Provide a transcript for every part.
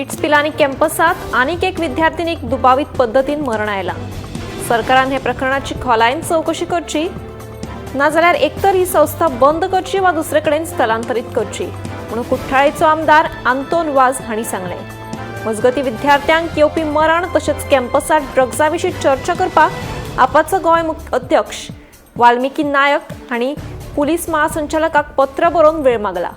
Bits Pilani कॅम्पसात आनीक एक विद्यार्थिनीक दुबावीत पद्दतीन मरण आयलां. सरकारान हे प्रकरणाची खोलायेन चवकशी करची, नाजाल्यार एकतर ही संस्था बंद करची वा दुसरे कडेन स्थलांतरीत करची म्हणून कुठ्ठाळेचो आमदार आंतोन वाज हांणी सांगलें. मजगती विद्यार्थ्यांक येवपी मरण तशेंच कॅम्पसात ड्रग्सा विशीं चर्चा करपाक आपाचो गोंय अध्यक्ष वाल्मिकी नायक हांणी पुलीस महासंचालकाक पत्र बरोवन वेळ मागला.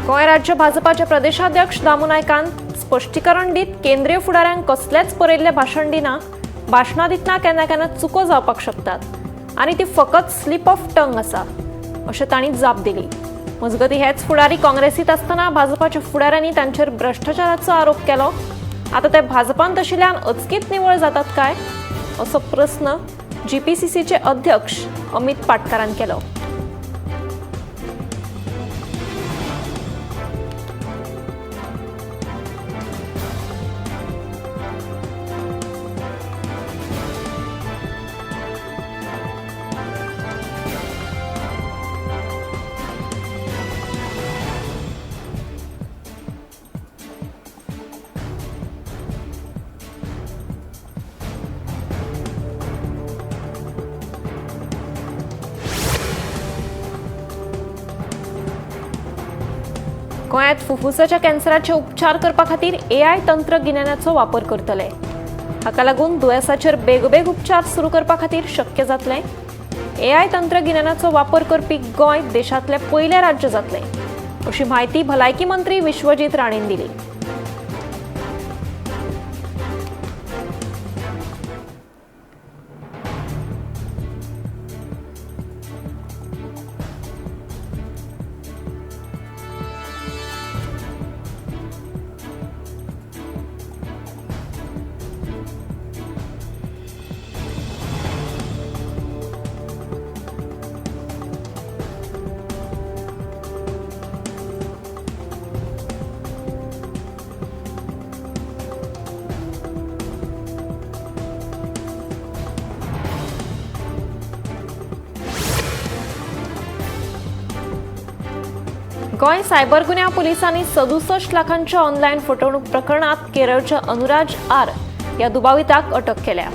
गोंय राज्य भाजपाचे प्रदेशाध्यक्ष दामू नायकान स्पश्टीकरण दीत केंद्रीय फुडाऱ्यांक कसलेच बरयल्लें भाशण दिना, भाशणां दितना केन्ना केन्ना चुको जावपाक शकतात आनी ती फकत स्लिप ऑफ टंग आसा अशें तांणी जाप दिली. मजगतीं हेच फुडारी काँग्रेसींत आसतना भाजपाच्या फुडाऱ्यांनी तांचेर भ्रश्टाचाराचो आरोप केलो. आतां ते भाजपांत आशिल्ल्यान अचकीत निवळ जातात काय असो प्रस्न जीपीसीसीचे अध्यक्ष अमित पाटकारान केलो. गोंयांत फुफ्फुसाच्या कॅन्सराचे उपचार करपा खातीर एआय तंत्रगिन्यानाचो वापर करतले. हाका लागून दुयेंसाचेर बेगोबेग उपचार सुरू करपा खातीर शक्य जातलें. एआय तंत्रगिन्यानाचो वापर करपी गोंय देशांतलें पयलें राज्य जातलें अशी म्हायती भलायकी मंत्री विश्वजीत राणेन दिली. गोंय सायबर गुन्यांव पुलिसांनी 67 लाखांच्या ऑनलायन फटवणूक प्रकरणात केरळच्या अनुराज आर ह्या दुबाविताक अटक केल्या.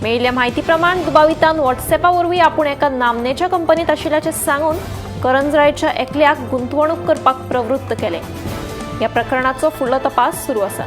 मेळिल्ल्या म्हायती प्रमाण दुबावितान व्हॉट्सएपा वरवीं आपूण एका नामनेच्या कंपनीत आशिल्ल्याचें सांगून करंजरायच्या एकल्याक गुंतवणूक करपाक प्रवृत्त केलें. ह्या प्रकरणाचो फुडलो तपास सुरू आसा.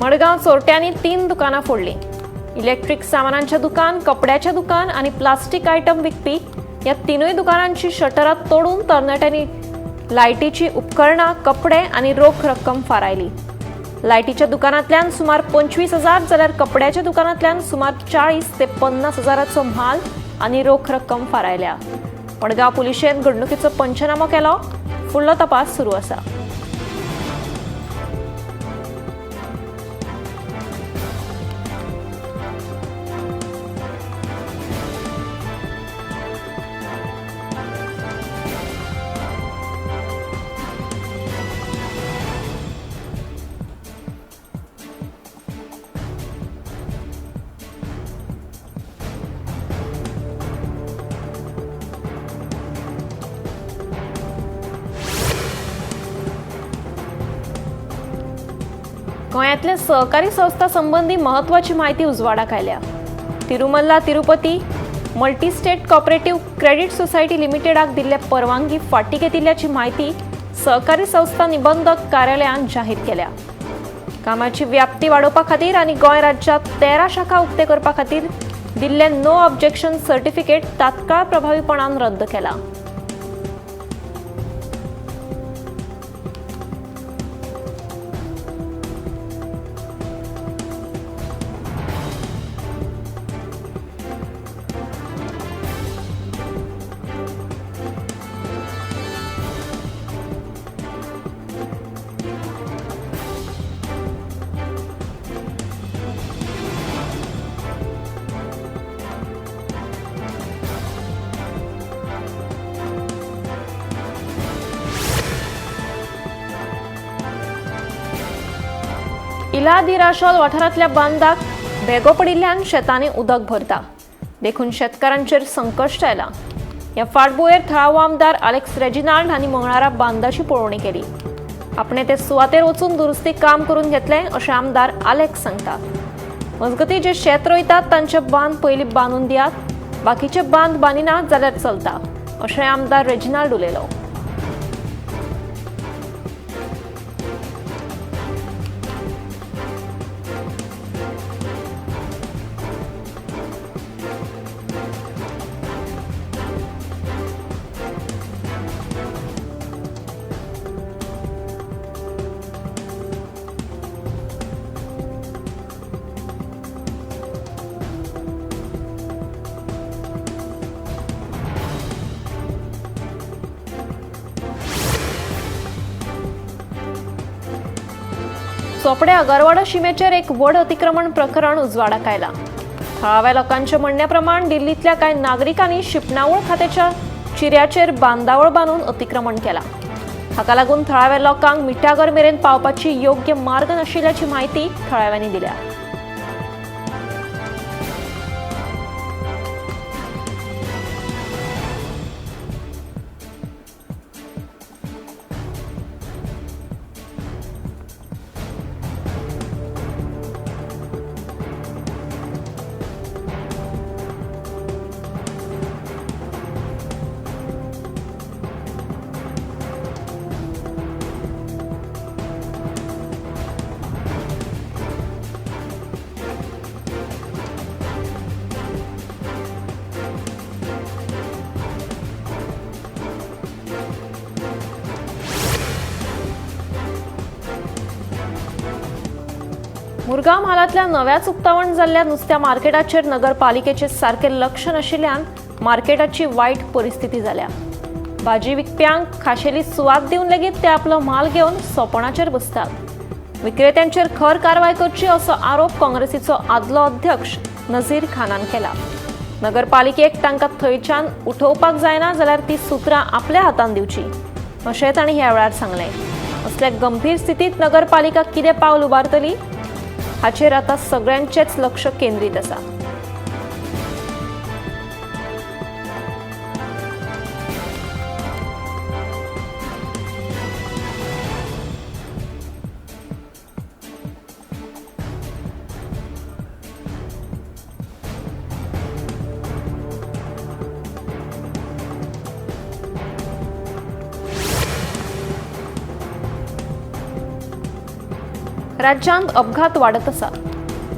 मडगांव चोरट्यांनी 3 दुकानां फोडलीं. इलेक्ट्रीक सामानांचें दुकान, कपड्याचें दुकान आनी प्लास्टीक आयटम विकपी ह्या 3 दुकानांची शटरां तोडून तरणाट्यांनी लायटीचीं उपकरणां, कपडे आनी रोख रक्कम फारायली. लायटीच्या दुकानांतल्यान सुमार 25,000 जाल्यार कपड्याच्या दुकानांतल्यान सुमार 40 ते 50 हजाराचो म्हाल आनी रोख रक्कम फारायल्या. मडगांव पुलिशेन घडणुकीचो पंचनामो केलो. फुडलो तपास सुरू आसा. गोंयांतल्या सहकारी संस्था संबंदी महत्वाची माहिती उजवाडाक आयल्या. Tirumala Tirupati multi state cooperative credit society लिमिटेडाक दिल्ले परवानगी फाटीं घेतिल्ल्याची म्हायती सहकारी संस्था निबंधक कार्यालयान जाहीर केल्या. कामाची व्याप्ती वाडोवपा खातीर आनी गोंय राज्यांत 13 शाखा उक्ते करपा खातीर दिल्ले नो ऑब्जेक्शन सर्टिफिकेट तात्काळ प्रभावीपणान रद्द केला. इलादिराशोल वाठारांतल्या बांदाक भेगो पडिल्ल्यान शेतांनी उदक भरता, देखून शेतकारांचेर संकश्ट आयलां. ह्या फाटभुंयेर थळावो आमदार आलेक्स रेजिनाल्ड हांणी मंगळारा बांदाची पळोवणी केली. आपणे ते सुवातेर वचून दुरुस्ती काम करून घेतलें अशें आमदार आलेक्स सांगता. मजगतीं जे शेत रोयतात तांचे बांद पयलीं बांदून दियात, बाकीचे बांद बांदिनात जाल्यार चलता अशें आमदार रेजिनाल्ड उलयलो. चोपडे अगरवाडो शिमेचेर एक व्हड अतिक्रमण प्रकरण उजवाडाक आयलां. थळाव्या लोकांच्या म्हणण्या प्रमाण दिल्लींतल्या कांय नागरिकांनी शिपणावळ खात्याच्या चिऱ्याचेर बांदावळ बांदून अतिक्रमण केलां. हाका लागून थळाव्या लोकांक मिठागर मेरेन पावपाची योग्य मार्ग नाशिल्ल्याची म्हायती थळाव्यांनी दिल्या. मुरगांव म्हालांतल्या नव्याच उक्तावण जाल्ल्या नुस्त्या मार्केटाचेर नगरपालिकेचे सारकें लक्ष नाशिल्ल्यान मार्केटाची वायट परिस्थिती जाल्या. भाजी विकप्यांक खाशेली सुवात दिवन लेगीत ते आपलो म्हाल घेवन सोपणाचेर बसतात. विक्रेत्यांचेर खर कारवाय करची असो आरोप काँग्रेसीचो आदलो अध्यक्ष नझीर खानान केला. नगरपालिकेक तांकां थंयच्यान उठोवपाक जायना जाल्यार ती सुत्रां आपल्या हातान दिवची अशें तांणी ह्या वेळार सांगलें. असल्या गंभीर स्थितींत नगरपालिका कितें पावल उबारतली हाचेर आतां सगळ्यांचेच लक्ष केंद्रीत आसा. राज्यांत अपघात वाडत आसा.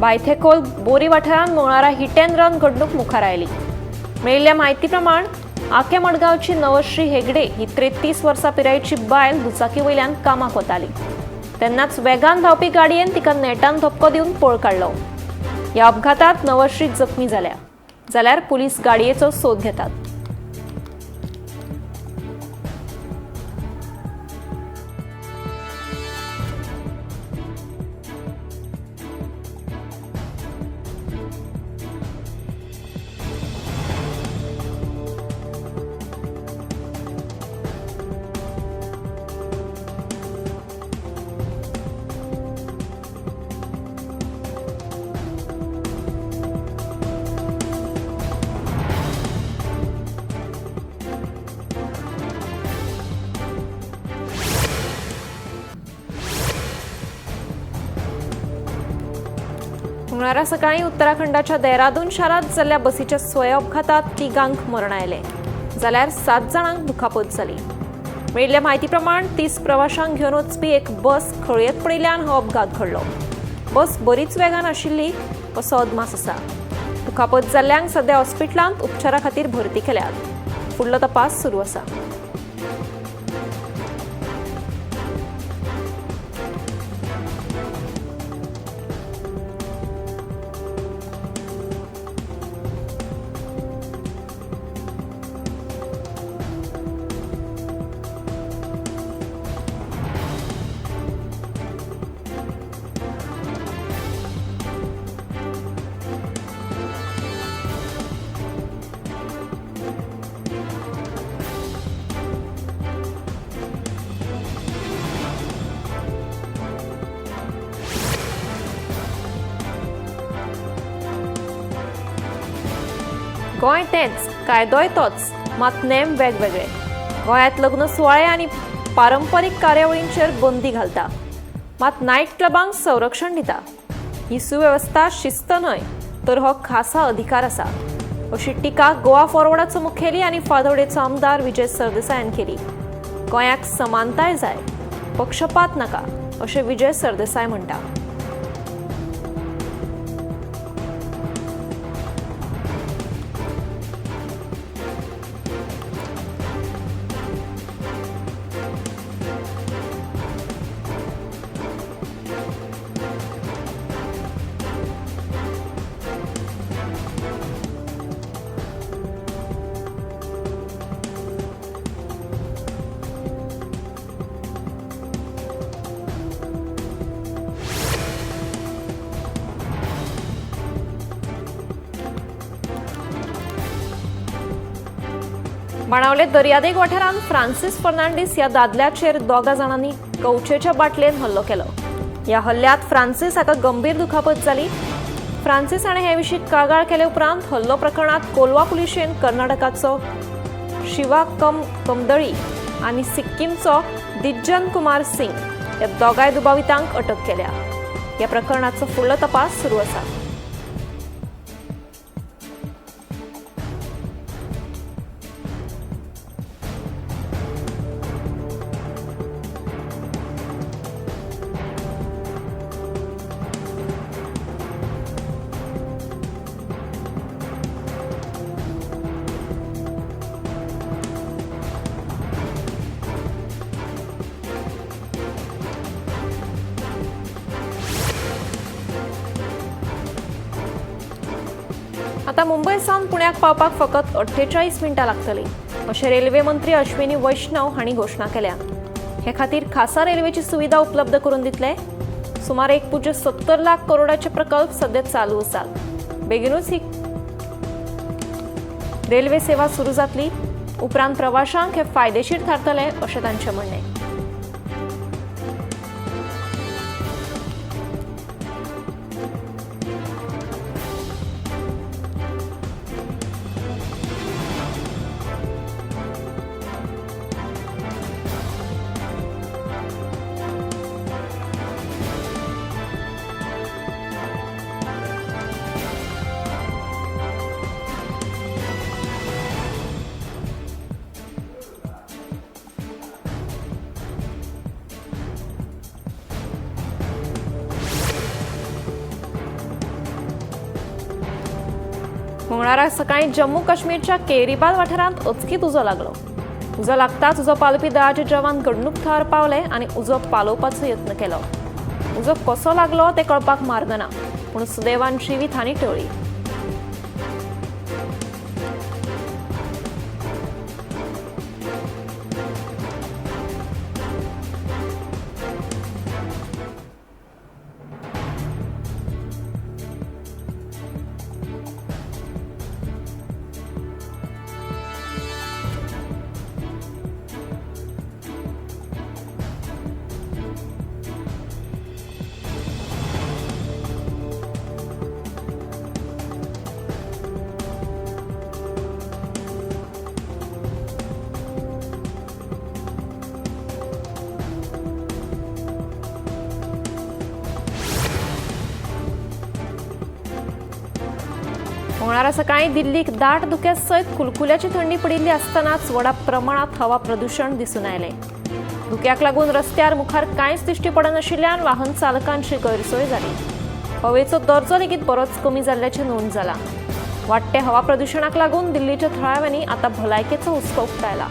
बायथेकोल बोरी वाठारांत मंगळारा हिट अँड रन घडणूक मुखार आयली. मेळिल्ल्या म्हायती प्रमाण आके मडगांवची नवश्री हेगडे ही 33 वर्सां पिरायेची बायल दुचाकी वयल्यान कामाक वताली. तेन्नाच वेगान धांवपी गाडयेन तिका नेटान धपको दिवन पळ काडलो. ह्या अपघातात नवश्री जखमी जाल्या जाल्यार पुलीस गाडयेचो सोद घेतात. मंगळारा सकाळीं उत्तराखंडाच्या देहरादून शारांत जाल्ल्या बसीच्या स्वय अपघातात 3 मरण आयलें जाल्यार 7 जाणांक दुखापत जाली. मेळिल्ल्या म्हायती प्रमाण 30 प्रवाशांक घेवन वचपी एक बस खळयेंत पडिल्ल्यान हो अपघात घडलो. बस बरीच वेगान आशिल्ली असो अदमास आसा. दुखापत जाल्ल्यांक सध्या हॉस्पिटलांत उपचारा खातीर भरती केल्यात. फुडलो तपास सुरू आसा. गोंय तेंच, कायदोय तोच, मात नेम वेगवेगळे. गोंयांत लग्न सुवाळे आनी पारंपरीक कार्यावळींचेर बंदी घालता, मात नायट क्लबांक संरक्षण दिता. ही सुवेवस्था शिस्त न्हय तर हो खासा अधिकार आसा, अशी टिका गोवा फॉरवर्डाचो मुखेली आनी फादोडेचो आमदार विजय सरदेसायान केली. गोंयाक समानताय जाय, पक्षपात नाका, अशें विजय सरदेसाय म्हणटा. बाणावले दर्यादेग वाठारांत फ्रांसीस फर्नांडीस ह्या दादल्याचेर 2 जाणांनी कवचेच्या बाटलेन हल्लो केलो. ह्या हल्ल्यात फ्रांसीस हाका गंभीर दुखापत जाली. फ्रांसीस हाणें हे विशीं कागाळ केले उपरांत हल्लो प्रकरणांत कोलवा पुलिशेन कर्नाटकाचो शिवा कमदळी आनी सिक्कीमचो दिज्जन कुमार सिंग ह्या 2 दुबावितांक अटक केल्या. ह्या प्रकरणाचो फुडलो तपास सुरू आसा. आता मुंबय सावन पुण्याक पावपाक फकत 48 मिनटां लागतली, अशें रेल्वे मंत्री अश्विनी वैष्णव हांणी घोशणा केल्या. हे खातीर खासा रेल्वेची सुविधा उपलब्ध करून दितले. सुमार 1.70 लाख करोडाचे प्रकल्प सध्या चालू आसात. बेगीनूच ही रेल्वे सेवा सुरू जातली. उपरांत प्रवाशांक हे फायदेशीर थारतले, अशें तांचें म्हणणें. मंगळारा सकाळी जम्मू काश्मीरच्या केरीबाद वाठारांत अचकीत उजो लागलो. उजो लागताच उजो पालोवपी दळाचे जवान घडणूक थळार पावले आनी उजो पालोवपाचो यत्न केलो. उजो कसो लागलो तें कळपाक मार्ग ना, पूण सुदैवान जिवीत हानी टळ्ळी. मंगळारा सकाळी दिल्लीक दाट धुक्या सयत कुलकुल्याची थंडी पडिल्ली आसतनाच व्हडा प्रमाणात हवा प्रदूषण दिसून आयलें। धुक्याक लागून रस्त्यार मुखार कांयच दिश्टी पडनाशिल्ल्यान वाहन चालकांची गैरसोय जाली। हवेचो दर्जो लेगीत बरोच कमी जाल्ल्याचें नोंद जाला। वाडट्या हवा प्रदूषणाक लागून दिल्लीच्या थळाव्यांनी आतां भलायकेचो हुस्को उक्तायला।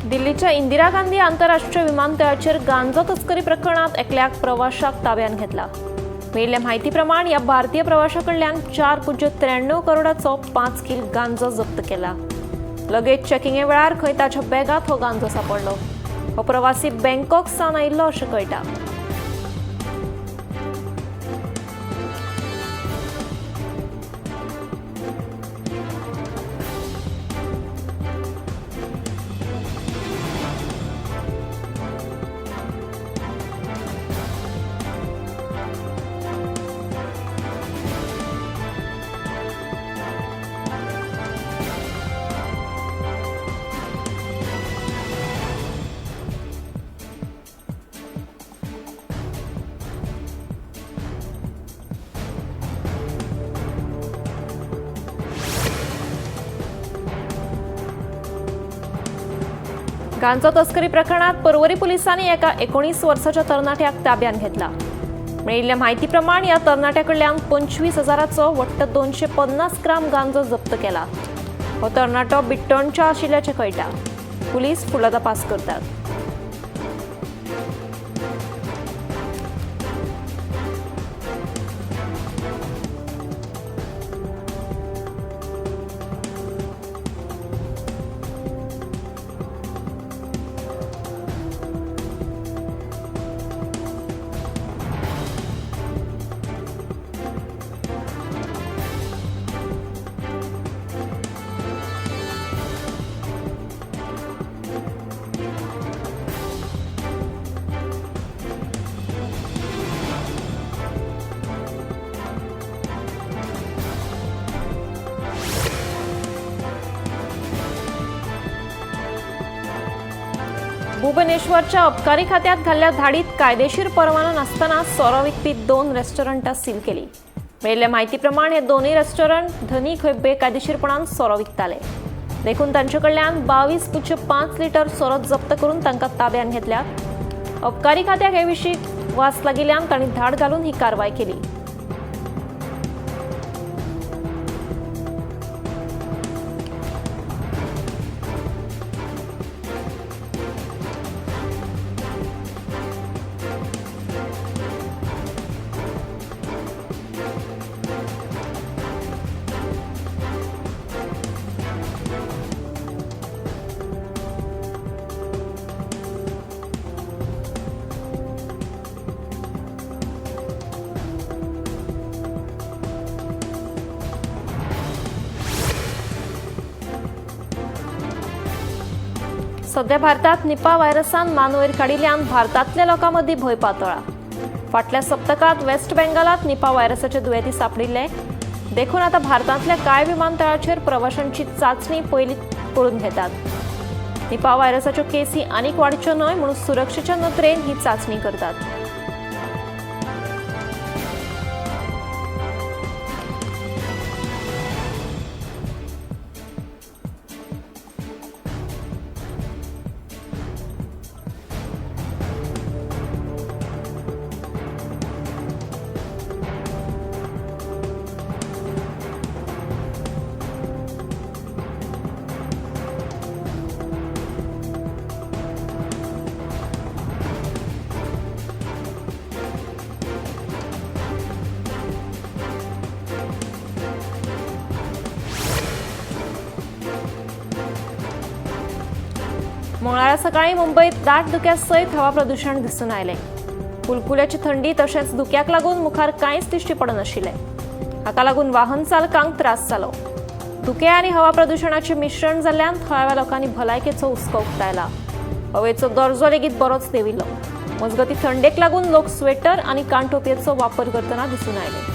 दिल्लीच्या इंदिरा गांधी आंतरराष्ट्रीय विमानतळाचेर गांजो तस्करी प्रकरणात एकल्याक प्रवाशाक ताब्यात घेतला। मेळिल्ल्या म्हायती प्रमाण ह्या भारतीय प्रवाशा कडल्यान 4.93 करोडाचो 5 किल गांजो जप्त केला। लगेज चेकिंगे वेळार खंय ताच्या बॅगांत हो गांजो सापडलो। हो प्रवासी बँकॉक सावन आयिल्लो अशें कळटा। गांजा तस्करी प्रकरणात पर्वरी पोलिसांनी एका 19 वर्साच्या तरणाट्याक ताब्यात घेतला। मेळिल्ल्या म्हायती प्रमाण ह्या तरणाट्या कडल्यान 25,000चो वट्ट 250 ग्राम गांजो जप्त केला। हो तरणाटो बिट्टणच्या आशिल्ल्याचें कळटा। पुलीस फुडलो तपास करतात। भुवनेश्वरच्या अबकारी खात्यात घाल्ल्या धाडीत कायदेशीर परवानो नासतना सोरो विकपी 2 रेस्टॉरंटां सील केली। मेळिल्ल्या म्हायती प्रमाण हे दोनूय रेस्टॉरंट धनी खंय बेकायदेशीरपणान सोरो विकताले। देखून तांचे कडल्यान 22.5 लिटर सोरो जप्त करून तांकां ताब्यात घेतल्या। अबकारी खात्याक हे विशीं वास लागिल्ल्यान तांणी धाड घालून ही कारवाय केली। सध्या भारतात निपा व्हायरसान मान वयर काडिल्ल्यान भारतांतल्या लोकां मदीं भंय पातळ्ळा। फाटल्या सप्तकांत वेस्ट बेंगालांत निपा व्हायरसाचे दुयेंती सांपडिल्ले। देखून आतां भारतांतल्या कांय विमानतळाचेर प्रवाशांची चांचणी पयलीं करून घेतात। निपा व्हायरसाच्यो केसी आनीक वाडच्यो न्हय म्हणून सुरक्षेच्या नदरेन ही चांचणी करतात। मंगळारा सकाळी मुंबयत दाट धुक्या सयत हवा प्रदूशण दिसून आयलें. कुलकुल्याची थंडी तशेंच धुक्याक लागून मुखार कांयच दिश्टी पडनाशिल्लें. हाका लागून वाहन चालकांक त्रास जालो. धुकें आनी हवा प्रदूशणाचें मिश्रण जाल्ल्यान थळाव्या लोकांनी भलायकेचो हुस्को उक्तायला. हवेचो दर्जो लेगीत बरोच देंविल्लो. मजगतीं थंडेक लागून लोक स्वेटर आनी कानटोपयेचो वापर करतना दिसून आयले.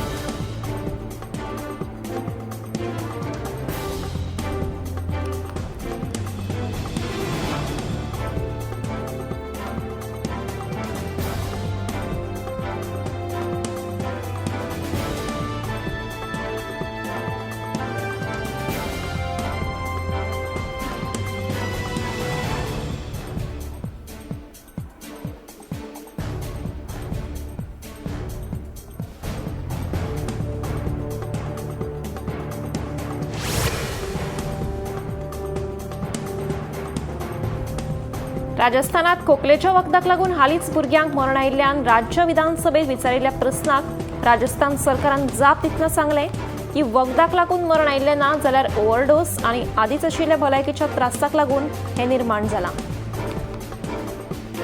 राजस्थानात खोकलेच्या वखदाक लागून हालींच भुरग्यांक मरण आयिल्ल्यान राज्य विधानसभेत विचारिल्ल्या प्रस्नाक राजस्थान सरकारान जाप दितना सांगलें की वखदाक लागून मरण आयिल्लें ना जाल्यार ओव्हरडोस आनी आदींच आशिल्ल्या भलायकेच्या त्रासाक लागून हें निर्माण जालां.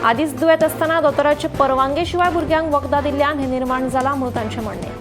आदींच दुयेंत आसतना दोतोराचे परवानगे शिवाय भुरग्यांक वखदां दिल्ल्यान हें निर्माण जालां म्हणून तांचें म्हणणें.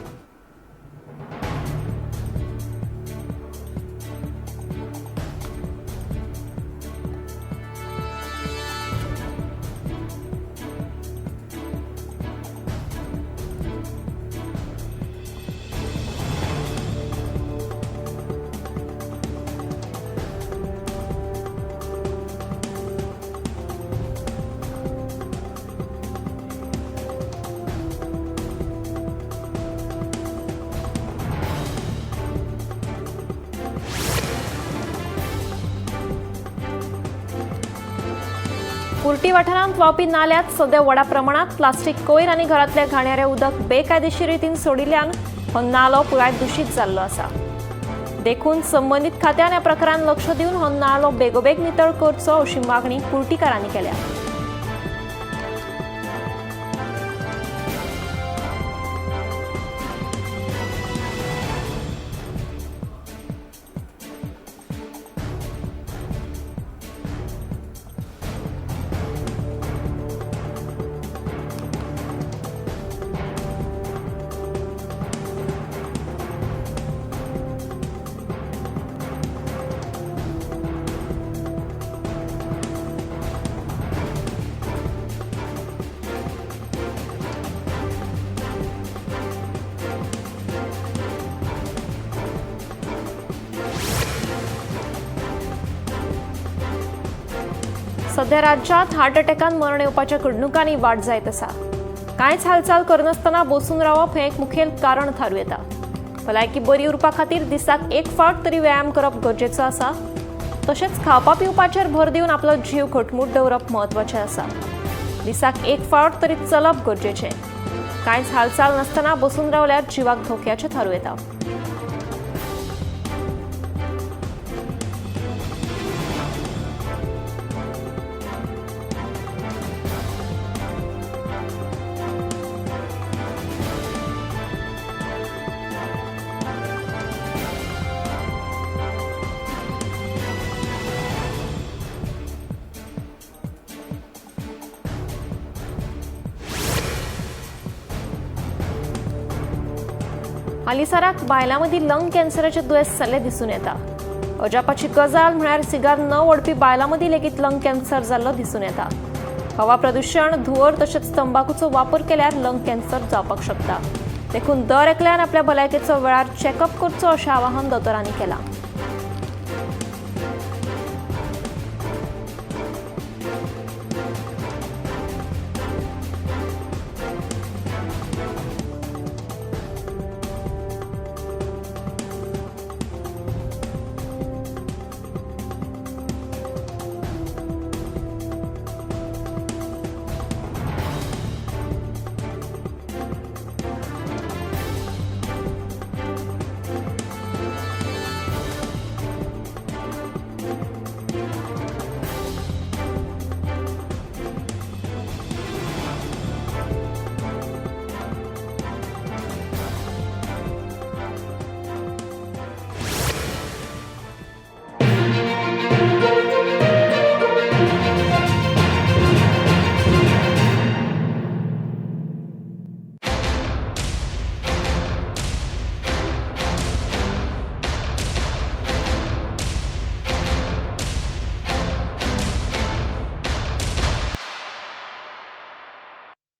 कुर्टी वाठारांत व्हांवपी नाल्यात सध्या व्हडा प्रमाणात प्लास्टीक कोयर आनी घरांतल्या घाणयारें उदक बेकायदेशीर रितीन सोडिल्ल्यान हो नालो पुराय दुशीत जाल्लो आसा. देखून संबंदीत खात्यान ह्या प्रकारान लक्ष दिवन हो नालो बेगोबेग नितळ करचो अशी मागणी कुर्टीकारांनी केल्या. सध्या राज्यात हार्ट अटॅकान मरण येवपाच्या घडणुकांनी वाड जायत आसा. कांयच हालचाल करनासतना बसून रावप हें एक मुखेल कारण थारूं येता. भलायकी बरी उरपा खातीर दिसाक एक फावट तरी व्यायाम करप गरजेचो आसा. तशेंच खावपा पिवपाचेर भर दिवन आपलो जीव घटमूट दवरप म्हत्वाचें आसा. दिसाक एक फावट तरी चलप गरजेचें. कांयच हालचाल नासतना बसून रावल्यार जिवाक धोक्याचें थारूं येता. हालींसराक बायलां मदीं लंग कॅन्सराचें दुयेंस जाल्लें दिसून येता. अजापाची गजाल म्हळ्यार सिगार न ओडपी बायलां मदीं लेगीत लंग कॅन्सर जाल्लो दिसून येता. हवा प्रदूशण, धुंवर तशेंच तंबाखूचो वापर केल्यार लंग कॅन्सर जावपाक शकता. देखून दर एकल्यान आपल्या भलायकेचो वेळार चॅकअप करचो अशें आवाहन दोतोरांनी केलां.